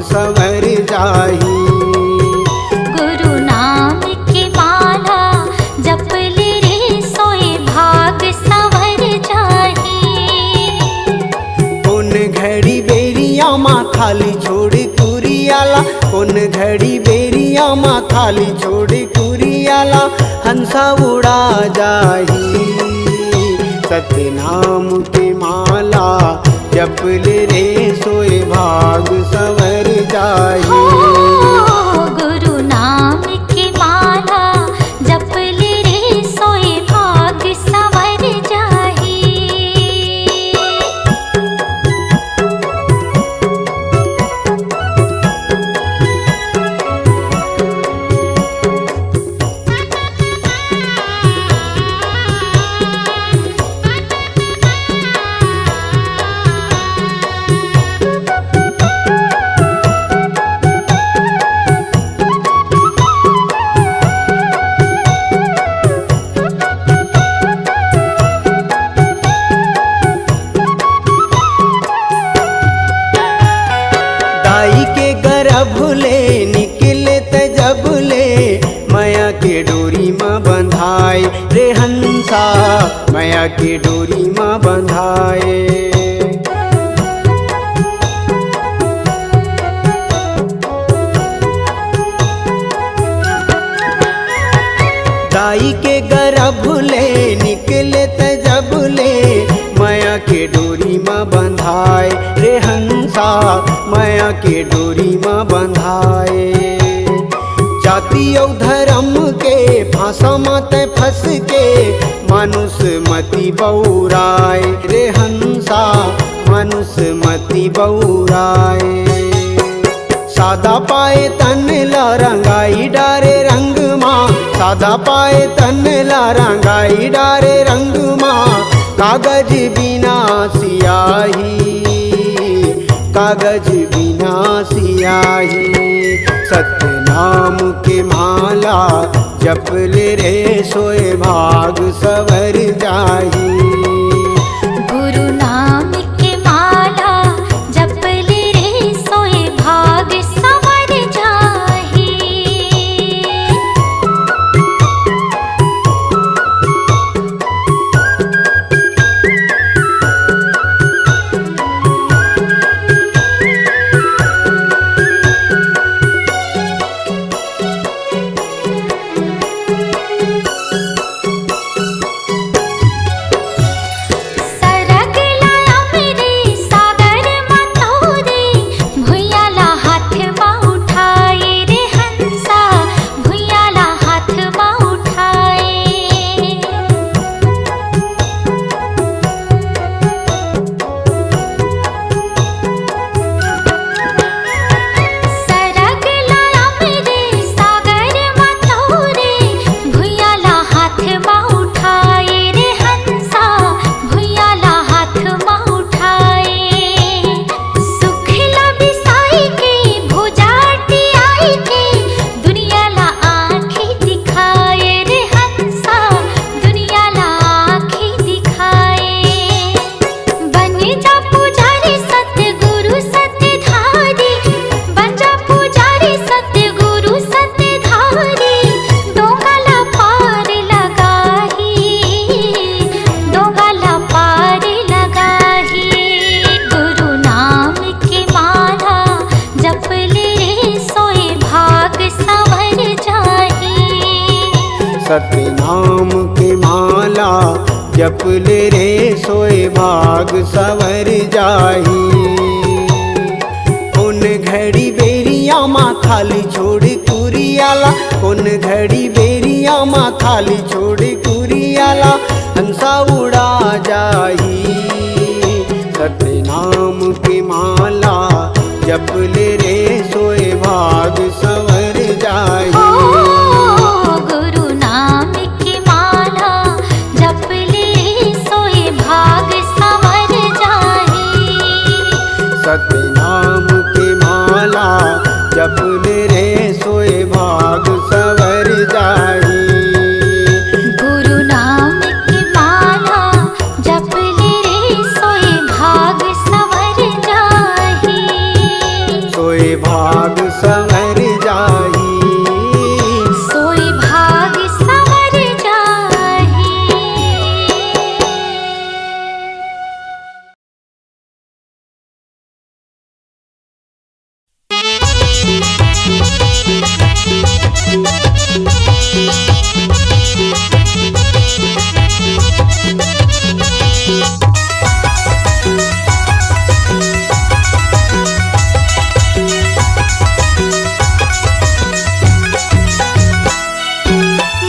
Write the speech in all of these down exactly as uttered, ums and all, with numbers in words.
संवर जाही। गुरु नाम के माला जप ले रे, सोए भाग संवर जाही। कोन घड़ी बेरिया मा खाली छोड़ कुरियाला, कोन घड़ी बेरिया मा खाली छोड़ कुरियाला, हंसा उड़ा जाही। सतनाम के माला जप ले रे, सोए भाग संवर जाही। हो, गुरु नाम के माला जप ले रे, सोए भाग संवर जाही। दाई के गर्भ ले निकले त जब ले, मया के डोरी म बंधाए रे हंसा, मया के डोरी म बंधाए। दाई के गर्भ ले निकले त जब ले, मया के डोरी म बंधाए रे हंसा, मया के डोरी म बंधाए। जाति अउ धर्म के फांसा म तै फंस के, मानुष मति बउराए रे हंसा, मानुष मति बउराए। सादा पाए तन ला रंगाई डारे रंग मा, सादा पाए तन ला रंगाई डारे रंग मा। कागज बिना सियाही, कागज बिना सियाही। सतनाम के माला जप ले रे, सोए भाग संवर जाही। गुरु नाम के माला जप ले रे, सोए भाग संवर जाही। सरग ला अमरी सागर म तोरी, भुइयां ला हाथ म उठाए रे हंसा, भुइयां ला हाथ म उठाए। सरग ला अमरी सागर म तोरी, भुइयां ला हाथ म उठाए रे हंसा, भुइयां ला हाथ म उठाए। सुख ला बिसाई के, भुजा टियाई के, दुनिया ला आँखी दिखाए रे हंसा, दुनिया ला आँखी दिखाए। बन जा पुजारी सतगुरु सतधारी, बन जा पुजारी सतगुरु सतधारी, डोंगा ला पार लगाही, डोंगा ला पार लगाही। गुरु नाम के माला जप ले रे, सोए भाग संवर जाही। सतनाम के माला जप ले रे, सोए भाग संवर जाही। कोन घड़ी बेरिया मा खाली छोड़ कुरियाला, कोन घड़ी बेरिया मा खाली छोड़ कुरियाला, हंसा उड़ा जाही। सतनाम के माला जप ले रे, सोए भाग संवर जाही। ओ, गुरु नाम के माला जप ले, सोए भाग संवर जाही। सतनाम के माला जप ले रे, सोए भाग संवर जाही। गुरु नाम के माला जप ले रे, सोए भाग संवर जाही। सोए भाग संवर जाही। सोई भाग संवर जाही।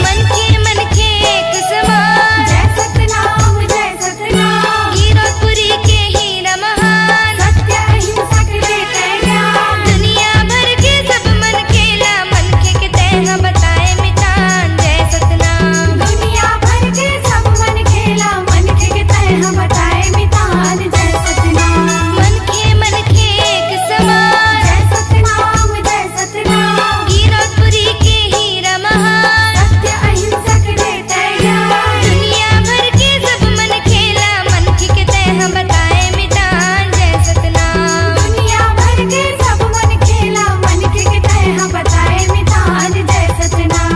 मनखे मनखे एक समान। जय सतनाम, जय सतनाम। गिरौदपुरी के हीरा महान। सत्य अहिंसक देते ज्ञान। दुनिया भर के सब मनखे ला, मनखे के तैं ह बताए मितान। जय सतनाम। दुनिया भर के सब मनखे ला, मनखे के तैं ह बताए मितान। जय सतनाम। मनखे मनखे एक समान। जय सतनाम, जय सतनाम। गिरौदपुरी के हीरा महान। सत्य अहिंसक देते ज्ञान। दुनिया भर के सब मनखे ला, मनखे के तैं ह बताए मितान। जय सतनाम। दुनिया भर के सब मनखे ला, मनखे के तैं ह बताए मितान। जय सतनाम।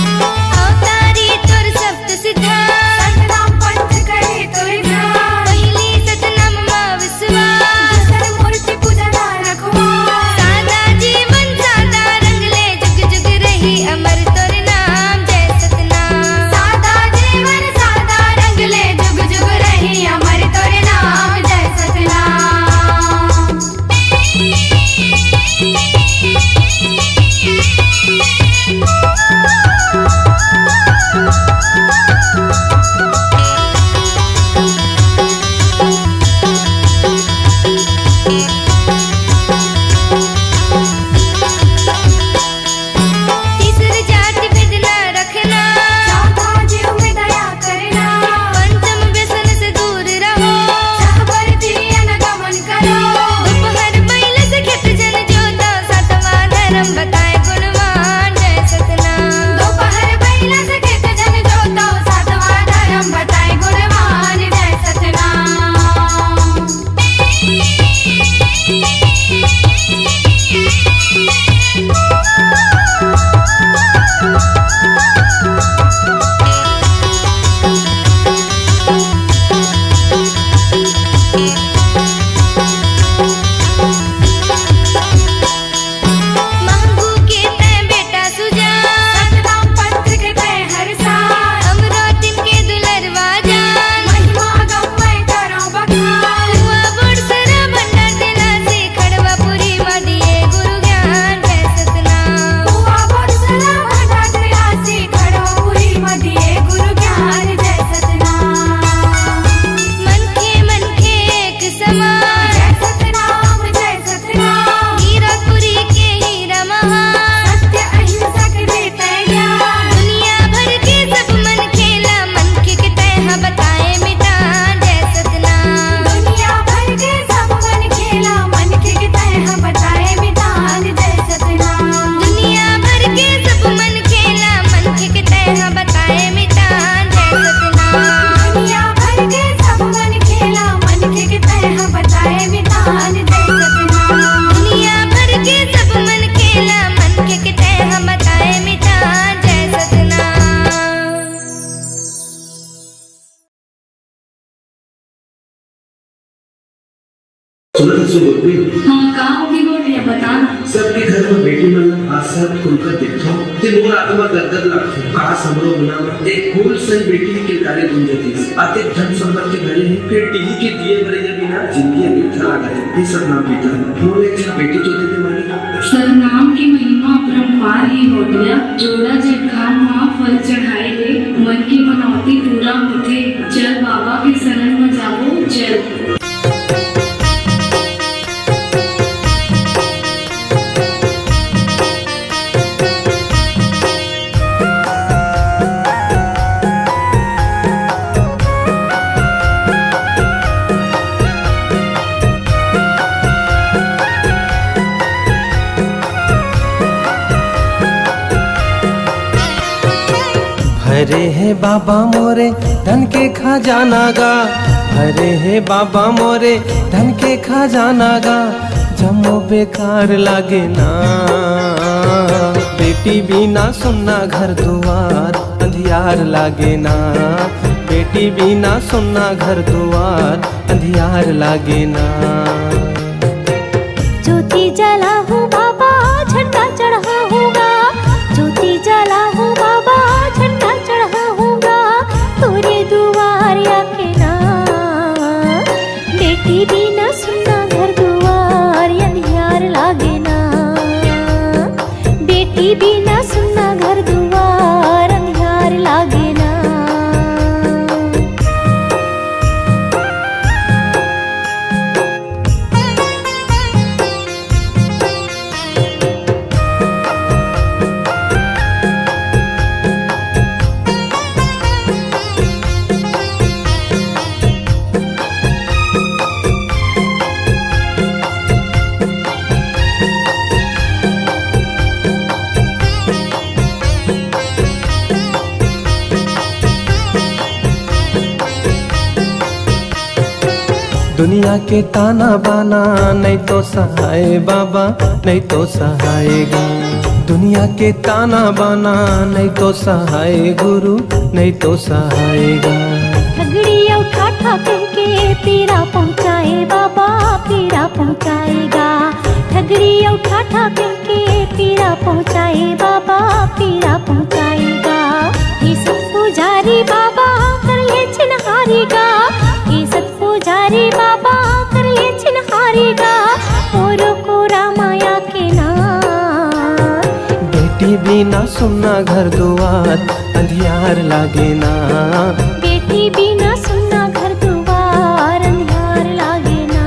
अवतारी तोर सप्त सिद्धांत। सतनाम पंथ करे तोर ध्यान। पहिली सतनाम मा विश्वास। दूसर मूर्ति पूजा ना रखवास। सादा जीवन सादा रंग ले, जुग जुग रही अमर तोर नाम। जय सतनाम। सादा जीवन सादा रंग ले, जुग जुग रही अमर तोर नाम। जय सतनाम। तीसर जाति भेद ना रखना। चौथा जीव में दया करना। पंचम व्यसन से दूर रहो। छह बर तिरियन गमन करो। दोपहर बैल से खेत जन जोतो, सातवां धर्म बताए गुणवान। जय सतनाम। दोपहर बैल से खेत जन जोतो, सातवां धर्म बताए गुणवान। जय सतनाम। महंगू के तैं बेटा सुजान। सतनाम पंथ के तैं हर साल। हमरो दिन के दुलरवा जान। महिमा गम मैं करो बखान। हुआ बोरसरा भंडार तेला से खड़वा पुरी मा दिए गुरु ज्ञान। जय सतनाम। हुआ बोरसरा भंडार तेला से खड़वा पुरी मा दिए गुरु ज्ञान। जय सतनाम। मनखे मनखे एक समान। जय सतनाम, जय सतनाम। गिरौदपुरी के हीरा महान। सत्य अहिंसक देते ज्ञान। दुनिया भर के सब मनखे ला, मनखे के तैं ह बताए मितान। जय सतनाम। दुनिया भर के सब मनखे ला, मनखे के तैं ह बताए मितान। जय सतनाम। दुनिया भर के सब मनखे ला, मनखे के तैं ह बताए मितान। जय सतनाम। दुनिया भर के सब मनखे ला, मनखे के तैं ह बताए मितान। जय सतनाम। दुनिया भर के सब मनखे ला, मनखे के तैं ह बताए मितान। जय सतनाम। सुनत हस गोपी? हाँ, का होगे गोरिया, बता ना। सबके घर म बेटी मन ला भात साग फुलका देखथव, ते मोर आत्मा गदगद लागथे। काश हमरो अंगना म एक फूल सन बेटी के किलकारी गूंजतिस। अतेक धन संपत्ति भरे हे, फेर टीवी के दिए बरइया बिना जिनगी ह बिरथा लागत हे। हे सतनाम पिता, मोला एक झन बेटी तो दे दे मालिक। सतनाम के महिमा अपरंपार हे गोरिया, जोड़ा जेठा म फल चढ़ाए ले मन के मनौती पूरा होथे। चल बाबा के शरण म जाबो, चल। रे हे बाबा मोरे, धन के खजाना गा। अरे हे बाबा मोरे, धन के खजाना गा। जम्मो बेकार लागे ना। बेटी बिना सुन्ना घर दुआर अंधियार लागे ना। बेटी बिना सुन्ना घर दुआर अंधियार लागे ना। ज्योति जलाहूँ बाबा, झंडा चढ़ाहूँ गा। ज्योति जलाहूँ बाबा, झंडा चढ़ाहूँ गा। तोरे दुआर आके ना। बेटी बिना सुन्ना घर दुआर अंधियार लागे ना। बेटी बिना सुन्ना घर दुआर अंधियार लागे ना। दुनिया के ताना बाना नहीं तो सहाय बाबा, नहीं तो सहाय गा। दुनिया के ताना बाना नहीं तो सहाय गुरु, नहीं तो सहाय गा। ठगड़ी अउ ठाठा कह के पीरा पहुँचाए बाबा, पीरा पहुँचाए गा। ठगड़ी अउ ठाठा कह के पीरा पहुँचाए बाबा, पीरा पहुँचाए गा। हे सत पुजारी बाबा कर ले चिन्हारी गा। हे सत पुजारी बाबा कर ले चिन्हारी गा। मोरो कोरा माया के ना। बेटी बिना सुन्ना घर दुआर अंधियार लागे ना। बेटी बिना सुन्ना घर दुआर अंधियार लागे ना।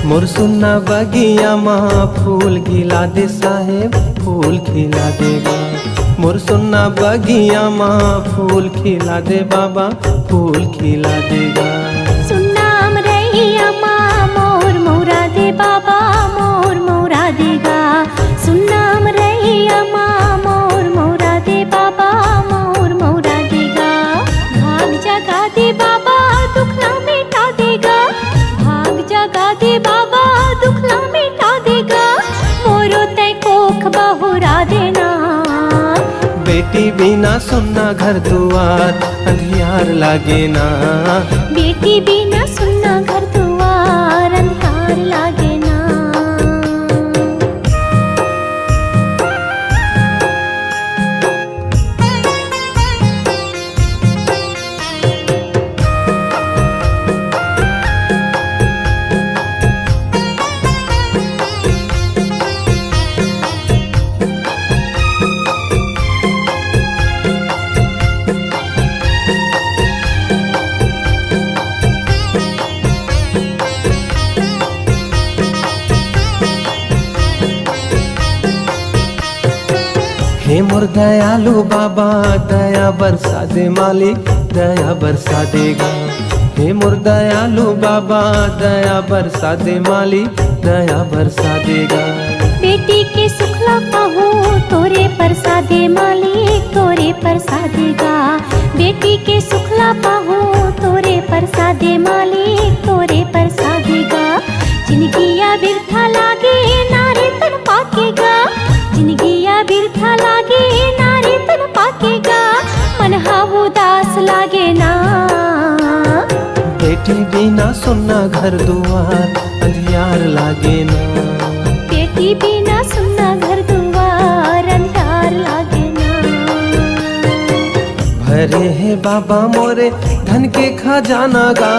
मोर सुन्ना बगिया मा फूल खिला दे साहेब, फूल खिला दे गा। मोर सुन्ना बगिया मा फूल खिला दे बाबा, फूल खिला दे गा। सुन्ना अमरैया मा मोर मौरा दे बाबा, मोर मौरा दे गा। सुन्ना अमरैया मा मोर मौरा दे बाबा, मोर मौरा दे गा। भाग जगा दे बाबा, दुख ला मिटा दे गा। भाग जगा दे बाबा, दुख ला मिटा दे गा। मोरो तै कोख बहुरा दे ना। बेटी बिना सुन्ना घर दुआर अंधियार लागे ना। बेटी बिना सुन्ना घर दुआर अंधियार लागे ना। हे मोर दयालु बाबा, दया बरसा दे मालिक, दया बरसा दे गा। हे मोर दयालु बाबा, दया बरसा दे मालिक, दया बरसा दे गा। बेटी के सुखला पाहूँ तोरे परसादे मालिक, तोरे परसादे गा। बेटी के सुखला पाहूँ तोरे परसादे मालिक, तोरे परसादे गा। जिनगिया बिरथा लागे ना रे तन पाके गा। जिनगिया बिरथा लागे ना रे तन पाके गा। मन हा उदास लागे ना। बेटी बिना सुन्ना घर दुआर अंधियार लागे ना। बेटी बिना सुन्ना घर दुआर अंधियार लागे ना। भरे हे बाबा मोरे धन के खजाना गा।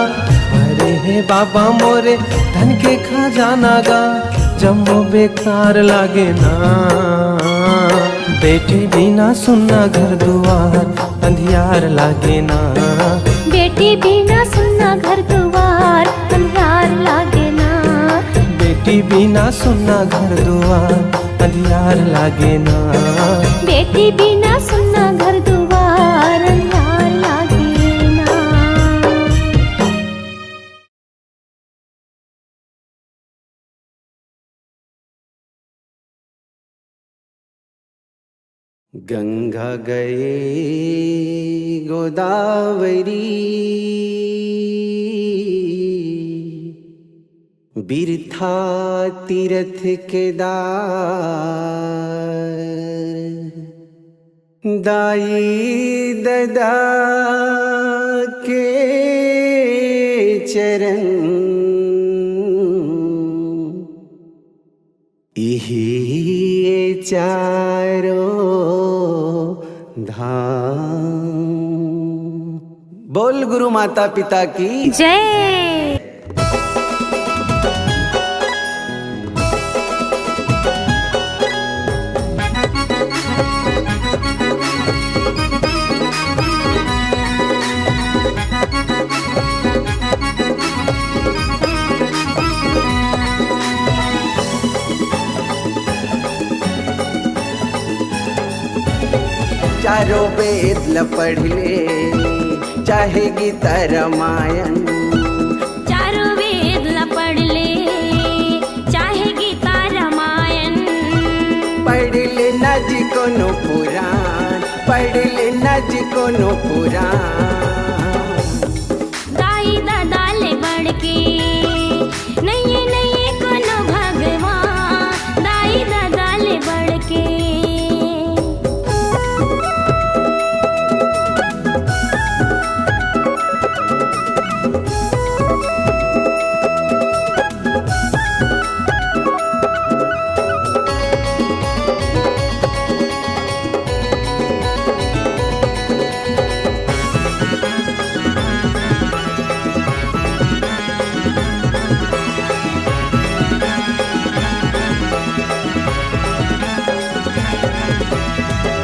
भरे हे बाबा मोरे धन के खजाना गा। जम्मो बेकार लागे ना। बेटी बिना सुन्ना घर दुआर अंधियार लागे ना। बेटी बिना सुन्ना घर दुआर अंधियार लागे ना। बेटी बिना सुन्ना घर दुआर अंधियार लागे ना। बेटी बिना सुन्ना घर दुआर अंधियार लागे ना। गंगा गए गोदावरी, बिरथा तीरथ केदार। दाई ददा के चरण इही ये चारों धाम। बोल गुरु माता पिता की जय। चारों वेद ल पढ़ ले, चाहे गीता रामायण। चारों वेद ल पढ़ ले, चाहे गीता रामायण। पढ़ ले ना जी कोनो पुराण, पढ़ ले ना जी कोनो पुराण। दाई ददा ले बढ़ के नइये, नइये कोनो भगवान, दाई ददा ले बढ़ के।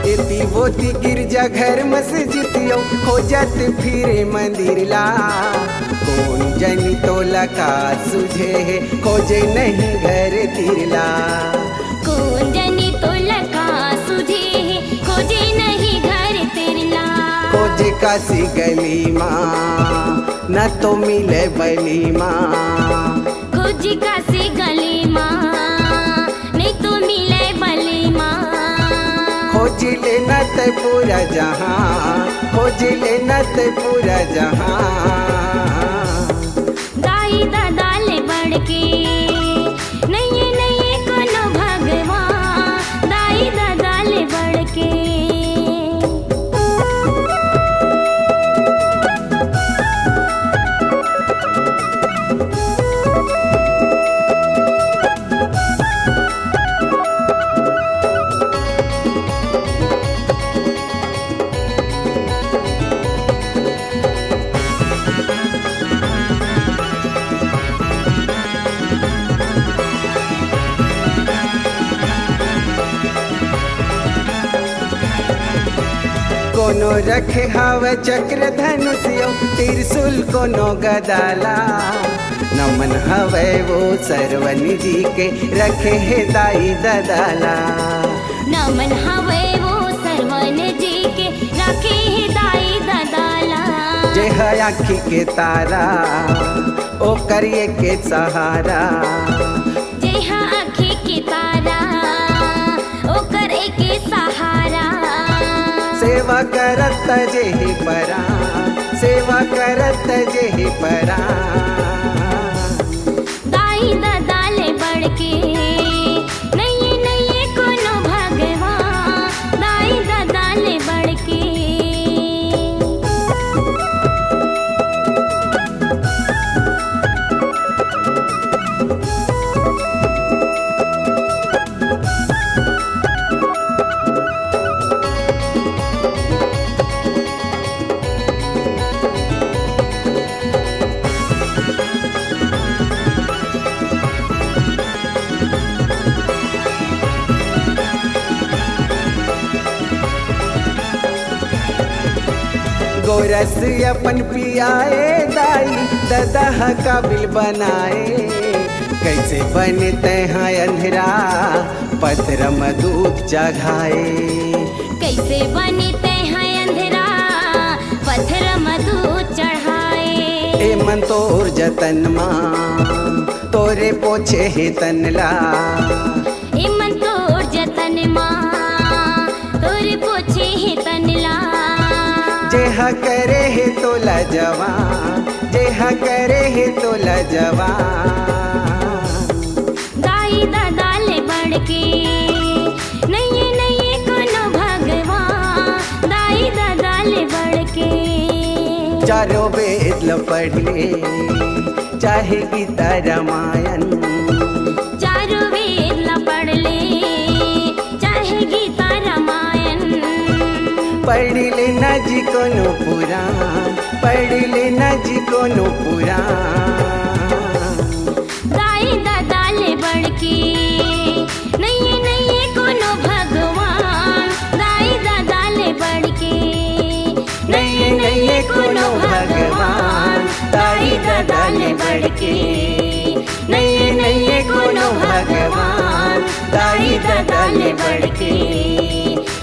एती वोती गिरजा घर मस्जिदियो, खोजत फिरे मंदिर ला। कोन जनी तोला का सुझे हे, खोजे नहीं घर तीर ला। कोन जनी तोला का सुझे हे, खोजे नहीं घर तीर ला। खोजे काशी गली मा, न तो मिले बली मा। खोजे काशी गली मा, नहीं तो मिले बली मा। खोज ले न ते पूरा जहां, खोज ले न ते पूरा जहां। दाई ददा ले बढ़ के नइये, नइये कोनो भगवान, दाई ददा ले बढ़ के। कोनो रखे हावय चक्र धनुष अउ त्रिशूल कोनो गदा ला। नमन हवय वो सरवन जी के, रखे हे दाई ददा ला। नमन हवय वो सरवन जी के, रखे हे दाई ददा ला। जे ह आँखी के तारा, ओकर एके सहारा। जे ह आँखी के तारा, ओकर एके सहारा। सेवा करत जेहि परान, सेवा करत जेहि परान। दाई ददा ले बढ़ के नइये, नइये कोनो भगवान, दाई ददा ले बढ़ के। तोरस अपन पियाए दाई, ददा ह काबिल बनाए। कैसे बने तैं ह अंधरा, पथरा म दूध चघाए। कैसे बने तैं ह अंधरा, पथरा म दूध चढ़ाए। ए मन तोर जतन मा, तोरे पोछे हे तन ला। ए मन तोर जतन मा, तोरे पोछे हे तन ला। जेहा करे हे तोला जवान, जेहा करे हे तोला जवान। दाई ददा ले बढ़के, नइये नइये कोनो भगवान। दाई ददा ले बढ़के। चारों वेद ल पढ़ ले, चाहे गीता रामायण। चारों वेद ला पढ़ ले, चाहे गीता रामायण। पढ़ ले ना जी कोनो पुराण, पढ़ ले ना जी कोनो पुराण। दाई ददा ले बढ़के, नइये नइये कोनो भगवान। दाई ददा ले बढ़के, नइये नइये कोनो भगवान। दाई ददा ले बढ़के, नइये नइये कोनो भगवान। दाई ददा ले बढ़के,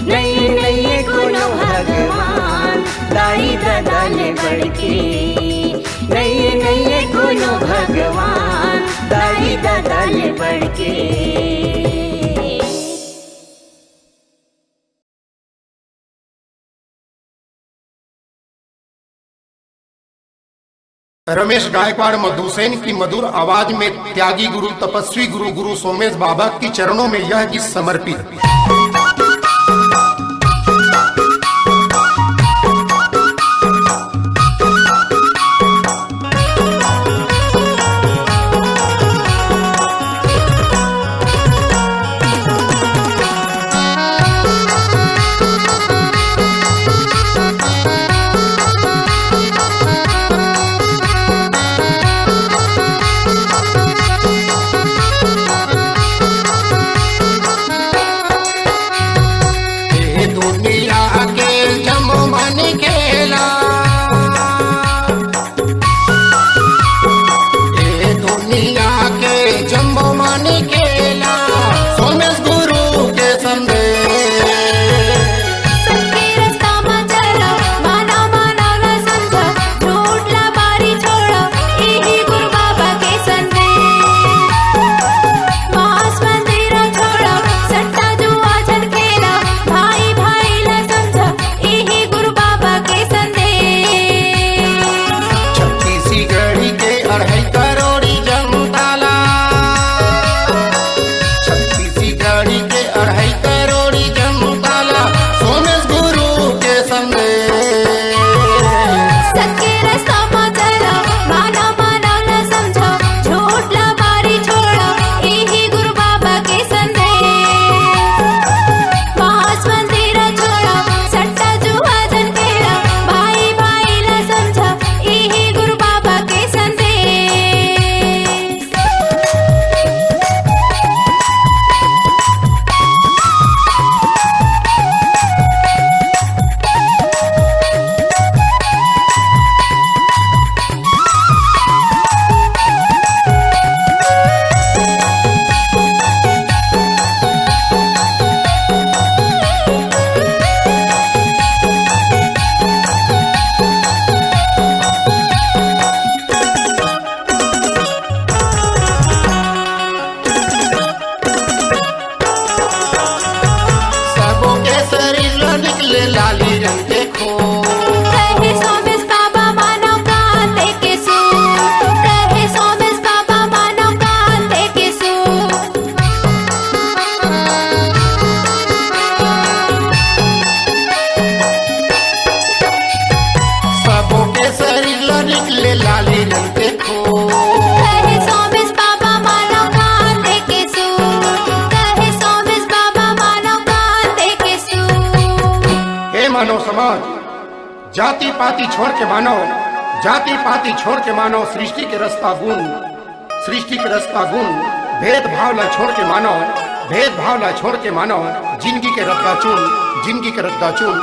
नइये नइये कोनो भगवान। दाई ददा ले बढ़के, नइये नइये कोनो भगवान। दाई ददा ले बढ़के। रमेश गायकवाड़ मधुसेन की मधुर आवाज में त्यागी गुरु, तपस्वी गुरु, गुरु सोमेश बाबा की चरणों में यह गीत समर्पित। ए दुनिया के जम्मो मन खेला, ए दुनिया के जम्मो मन खेला, सोमेश गुरु के संदेश। सत्य रस्ता म चला, मानव मानव ला समझा, झूठ ला बारी छोड़ा, इही गुरु बाबा के संदेश। मांस मंदिर छोड़ा, सट्टा जुआ झन खेला, भाई भाई ला समझा, इही गुरु बाबा के संदेश। छत्तीसगढ़ी के अढ़ाई करोड़ी जनता ला, छत्तीसगढ़ी के अढ़ाई करोड़ी जनता ला सोमेश गुरु के संदेश। सत्य रस्ता म चला, मानव मानव ला समझा, झूठ ला बारी छोड़ा, इही गुरु बाबा के संदेश। मांस मंदिर छोड़ा, सट्टा जुआ झन खेला, भाई भाई ला समझा, इही गुरु बाबा के संदेश। सबो के शरीर ला निकले लाली रंग के खून। कहे सोमेश बाबा मानव कांते के सूर। कहे सोमेश बाबा मानव कांते के सूर। सबो के शरीर ला निकले लाली रंग के खून। कहे सोमेश बाबा मानव कांते के सूर। कहे सोमेश बाबा मानव कांते के सूर। हे मानव समाज, जाति पाति छोड़ के मानो, जाति पाति छोड़ के मानो, सृष्टि के रस्ता गुन, सृष्टि के रस्ता गुन, भेदभाव ला छोड़ के मानो, भेदभाव ला छोड़ के मानो, जिंदगी के रद्दा चुन, जिंदगी के रद्दा चुन,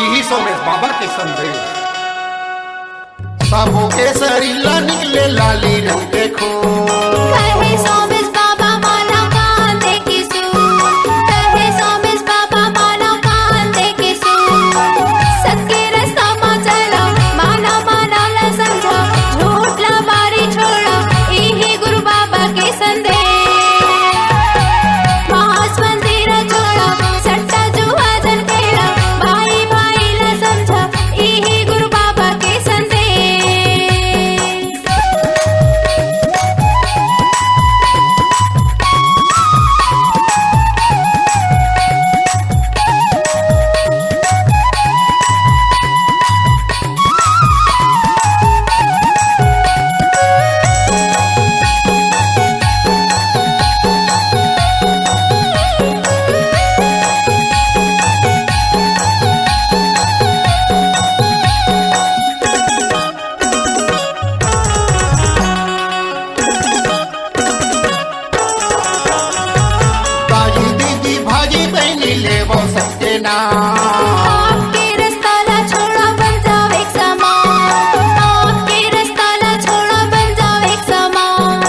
इही सोमेश बाबा के संदेश। सबो के शरीर ला निकले लाली रंग के खून। कहे सोमेश बाबा माना कांदे की सूर, कहे सोमेश बाबा माना कांदे की सूर। सत्य रस्ता मा चला, माना माना ला समझा, झूठ ला बारी छोड़ा, इही गुरु बाबा के संदेश। मांस मंदिर छोड़ा, सट्टा जुआ जन खेला, भाई भाई ला समझा, इही गुरु बाबा के संदेश। भाजी दीदी, भाजी बहिनी, लेवो सबके नाम। पाप के रस्ता ला छोड़ा, बन जाओ एक समान। पाप के रस्ता ला छोड़ा, बन जाओ एक समान।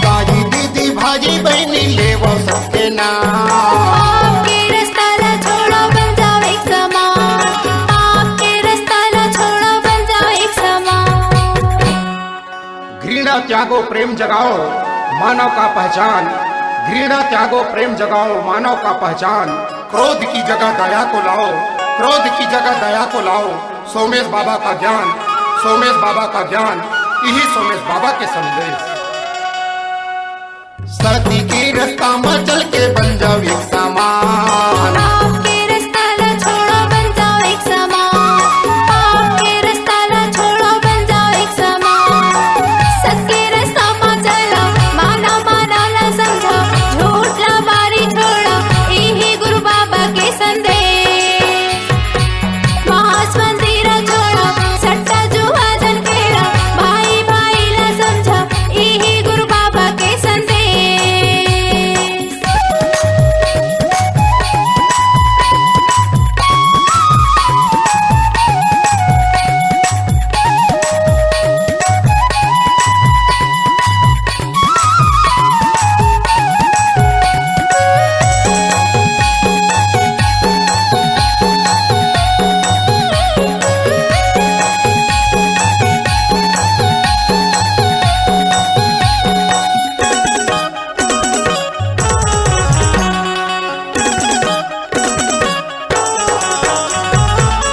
भाजी दीदी, भाजी बहिनी, लेवो सबके नाम। पाप के रस्ता ला छोड़ा, बन जाओ एक समान। पाप के रस्ता ला छोड़ा, बन जाओ एक समान। घृणा त्यागो, प्रेम जगाओ, मानव का पहचान। घृणा त्यागो, प्रेम जगाओ, मानव का पहचान। क्रोध की जगह दया को लाओ, क्रोध की जगह दया को लाओ। सोमेश बाबा का ज्ञान, सोमेश बाबा का ज्ञान, इही सोमेश बाबा के संदेश। सती के रस्ता म चल के बन जाओ एक समान। पाप के रस्ता ला छोड़ो, बन जाओ एक समान। पाप के रस्ता ला छोड़ो, बन जाओ एक समान। सत के रस्ता म चलो, माना माना ला समझो, झूठ ला बारी छोड़ो, इही गुरु बाबा के संदेश। मांस मंदिर छोड़ो, सट्टा जुआ जन खेलो, भाई भाई ला समझो, इही गुरु बाबा के संदेश।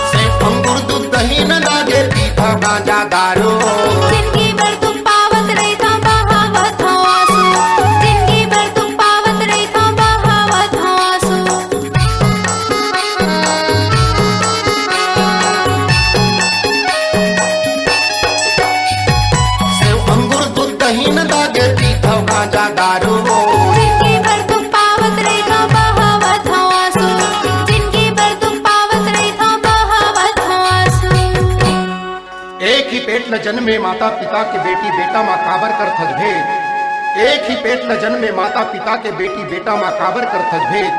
सेव, अंगूर, दूध, दही न लागे, पीथव गांजा, दारू। जिनगी भर दुख पावत रहिथंव, बहावत हंव आंसू। जिनगी भर दुख पावत रहिथंव, बहावत हंव आंसू। सेव, अंगूर, दूध, दही न लागे, पीथव गांजा, दारू। जिनगी भर दुख पावत रहिथंव, बहावत हंव आंसू। जिनगी भर दुख पावत रहिथंव, बहावत हंव आंसू। एक ही पेट ल जनमे माता पिता के बेटी बेटा मा काबर करथस भेद? एक ही पेट ल जनमे माता पिता के बेटी बेटा मा काबर करथस भेद?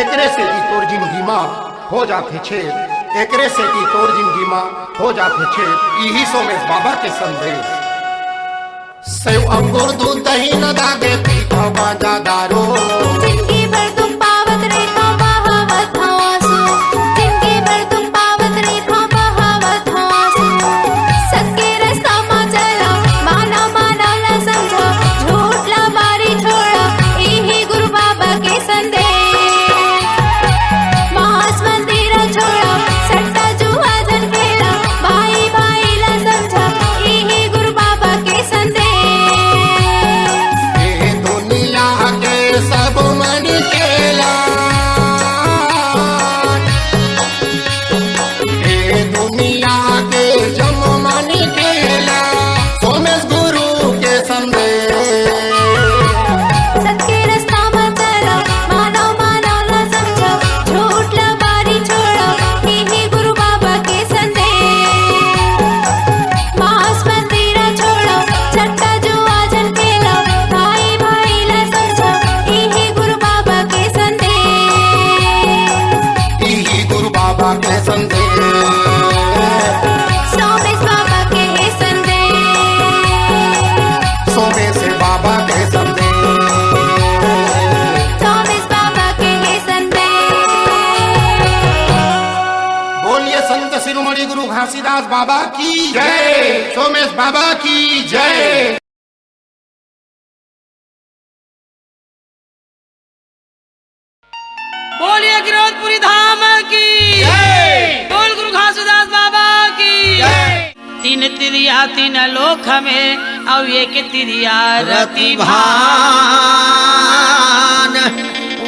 एकरे सेती तोर जिनगी मा हो जाथे छेद, एकरे सेती तोर जिनगी मा हो जाथे छेद। इही सोमेश बाबा के संदेश। सेव अंगूर दूध दही न लागे, पीथव गांजा दारू। जिनगी भर दुख पावत रहिथंव, बहावत हंव आंसू। जिनगी भर दुख पावत रहिथंव, बहावत हंव आंसू। सत के रस्ता म चलो, माना माना ला समझो, झूठ ला बारी छोड़ो, इही गुरु बाबा के संदेश। मांस मंदिर छोड़ो, सट्टा जुआ जन खेलो, भाई भाई ला समझो, इही गुरु बाबा के संदेश। ए दुनिया के सब मन घासीदास बाबा की जय, सोमेश बाबा की जय। बोलिए गिरौदपुरी धाम की जय। बोल गुरु घासीदास बाबा की जय। तीन तिरिया तीन लोक में, अउ एक तिरिया रति भान।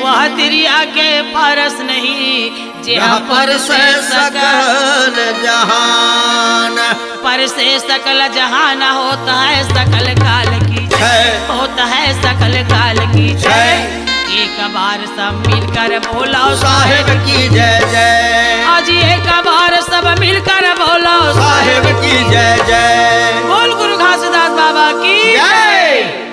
वह तिरिया के परस नहीं, जेहा परसे सकल जहान। परसे सकल जहान, होत है सकल काल की जय। होत है सकल काल की जय। जय। एक बार सब मिलकर बोलो साहेब की जय जय। आज एक बार सब मिलकर बोलो साहेब की जय जय। बोल गुरु घासीदास बाबा की जय।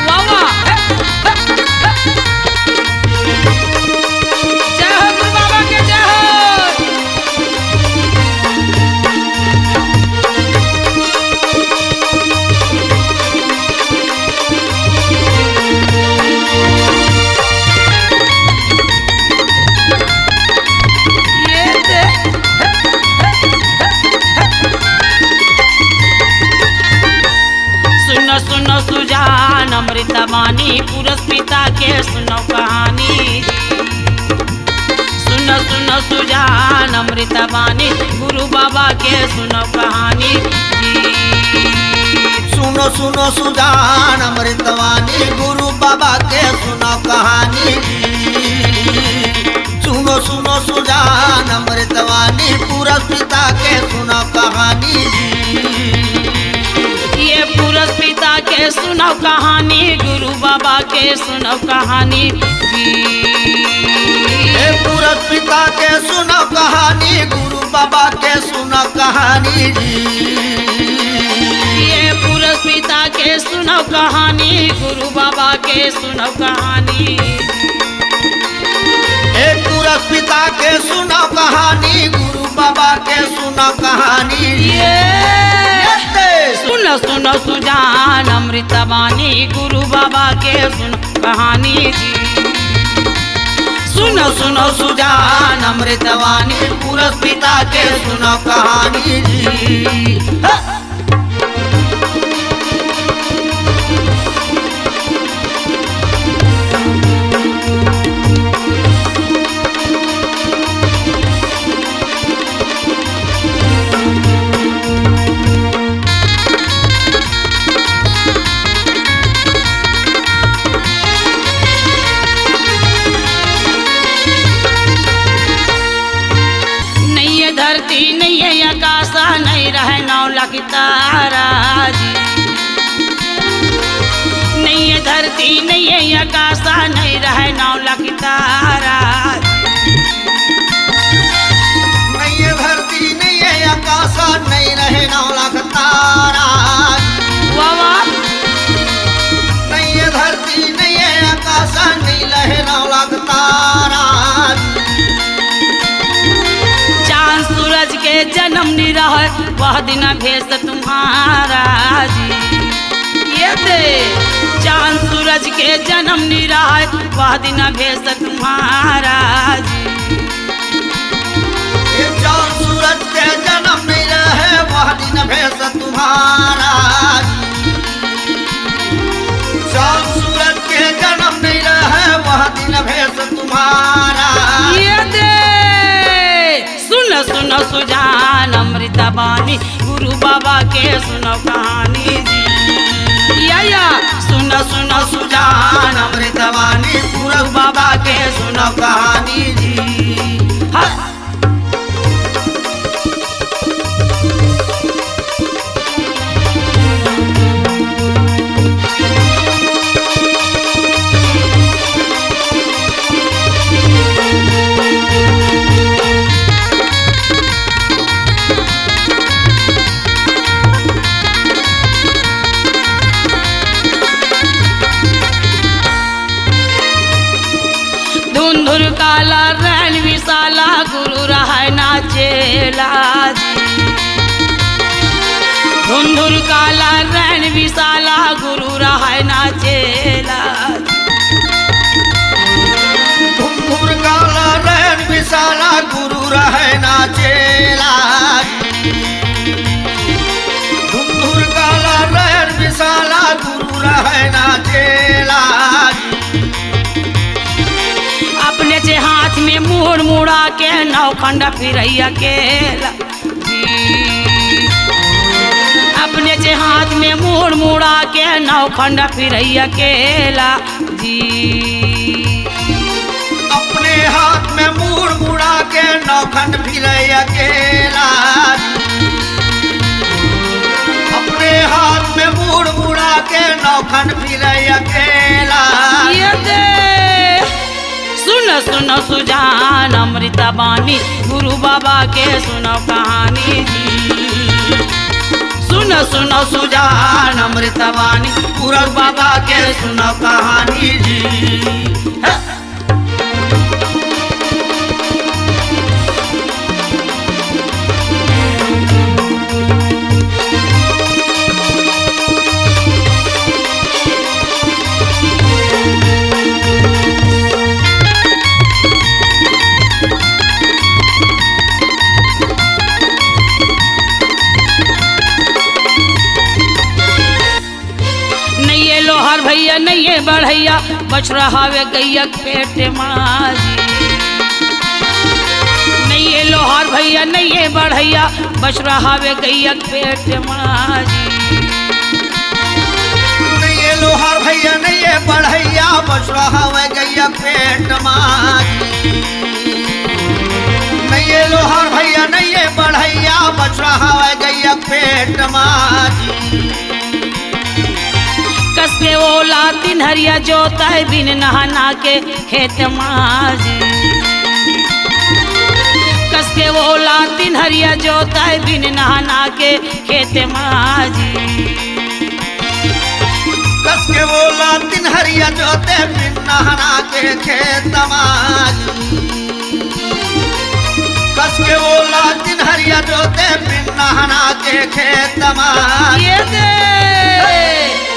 वाह, वाह। जय हो गुरु बाबा के, जय हो। ये दे। सुनो सुनो सुजान अमृत बानी, पुरस पिता के सुनो कहानी। सुनो सुनो सुजान अमृत बानी, गुरु बाबा के सुनो कहानी। सुनो सुनो सुजान अमृत बानी, गुरु बाबा के सुनो कहानी। सुनो सुनो सुजान अमृत बानी, पुरस पिता के सुनो कहानी। ये पुरस पिता के सुनो कहानी, गुरु बाबा के सुनो कहानी जी। हे पुरस पिता के सुनो कहानी, गुरु बाबा के सुनो कहानी जी। ये पुरस पिता के सुनो कहानी, गुरु बाबा के सुनो कहानी। हे पुरस पिता के सुनो कहानी, गुरु बाबा के सुनो कहानी। ये ये सुनो सुनो सुजान अमृत बानी, गुरु बाबा के सुनो कहानी जी। सुनो सुनो सुजान अमृत बानी, पुरस पिता के सुनो कहानी जी। हा! नइये धरती, नइये आकाश, नइ रहय नौ लाख तारा जी। नइये धरती, नइये आकाश, नइ रहय नौ लाख तारा। नइये धरती, नइये आकाश, नइ रहय नौ लाख तारा। वाह, वाह। नइये धरती, नइये आकाश, नइ रहय नौ लाख तारा। चांद सूरज के जन्म नइ रहय, वह दिन भेष तुम्हारा जी। ये दे, चांद सूरज के जन्म नइ रहय, वह दिन भेष तुम्हारा जी। ये चांद सूरज के जन्म नइ रहय, वह दिन भेष तुम्हारा जी। चांद सूरज के जन्म नइ रहय, वह दिन भेष तुम्हारा। ये दे, सुनो सुनो सुजान अमृत बानी, गुरु बाबा के सुनो कहानी जी। या, या, सुनो सुनो सुजान अमृत बानी, गुरु बाबा के सुनो कहानी जी। हा। ला गुरु रहय ना चेला जी। धुंधुर काला रैन बिसाला गुरु रहय ना चेला। धुंधुर काला रैन बिसाला गुरु रहय ना चेला। धुंधुर काला रैन बिसाला गुरु रहय ना चेला। अपने जे हाथ में मुड़ मुड़ा के नौखंड फिरैया केला जी। अपने जे हाथ में मुड़ मुड़ा के नौखंड फिरैया केला जी। अपने हाथ में मुड़ मुड़ा के नौखंड फिरैया केला। अपने हाथ में मुड़ मुड़ा के नौखंड फिरैया केला। ये दे। सुन सुन सुजान अमृत बानी, गुरु बाबा के सुनो कहानी जी। सुन सुन सुजान अमृत बानी, गुरु बाबा के सुनो कहानी जी। हे। नइये लोहार भैया, नइये बढ़ैया, बछड़ा हावे गैया के पेट मा जी। नइये लोहार भैया, नइये बढ़ैया, बछड़ा हावे गैया के पेट मा जी। नइये लोहार भैया, नइये बढ़ैया, बछड़ा हावे गैया के पेट मा जी। नइये लोहार भैया, नइये बढ़ैया, बछड़ा हावे गैया के पेट मा जी। कस के ओला तिनहरिया जोतय बिन नहना के खेत मा जी। कस के ओला तिनहरिया जोतय बिन नहना के खेत मा जी। कस के ओला तिनहरिया जोते बिन नहना के खेत मा जी। कस के ओला तिनहरिया जोते बिन नहना के खेत मा। ये दे।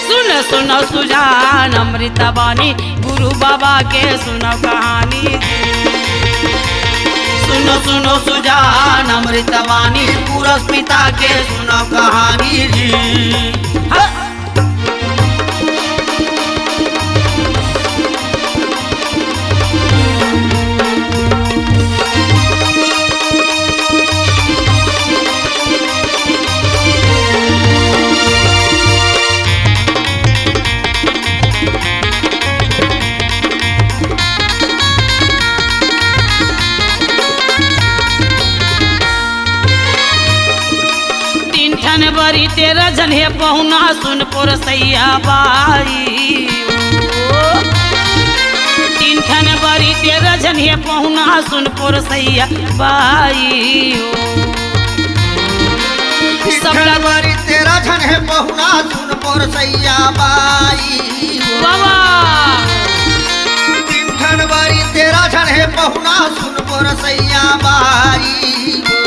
सुन सुन सुजान अमृत बानी, गुरु बाबा के सुनो कहानी जी। सुन सुन सुजान अमृत बानी, पुरस पिता के सुनो कहानी जी। हाँ। तीन ठन बरी तेरा झन हे पहुना सुन पोरसैया बाई ओ। तीन ठन बरी तेरा झन हे पहुना सुन पोरसैया बाई ओ। तीन ठन बरी तेरा झन हे पहुना सुन पोरसैया बाई ओ। बाबा। तीन ठन बरी तेरा झन हे पहुना सुन पोरसैया बाई ओ।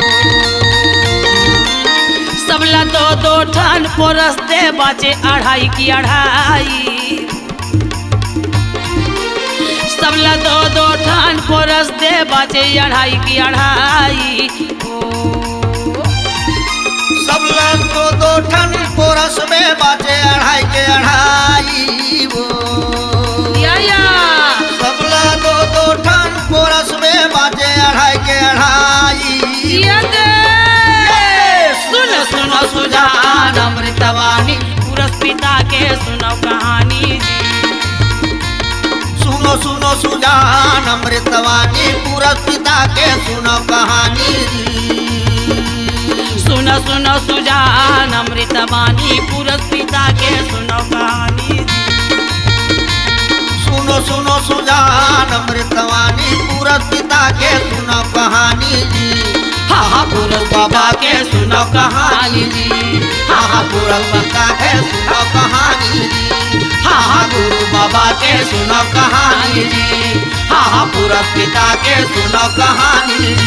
सबला दो दो ठन पोरस दे बाचे अढ़ाई की अढ़ाई। सबला दो दो ठन पोरस दे बाचे अढ़ाई की अढ़ाई ओ। सबला दो दो ठन पोरस में बाचे अढ़ाई के अढ़ाई ओ। या, या। सबला दो दो ठन पोरस में बाचे अढ़ाई के अढ़ाई। ये दे। सुन सुन सुजान अमृतवाणी, पुरस पिता के सुनो कहानी जी। सुनो सुनो सुजान अमृतवाणी, पुरस पिता के सुनो कहानी जी। सुनो सुनो सुजान अमृतवाणी, पुरस पिता के सुनो कहानी जी। सुनो सुनो सुजान अमृतवाणी, पुरस पिता के सुनो कहानी जी। हा हा पुरस बाबा के सुनो कहानी जी। हा हा पुरस पिता के सुनो कहानी जी। हा हा गुरु बाबा के सुनो कहानी जी। हा हा पुरस्कृता के सुनो कहानी।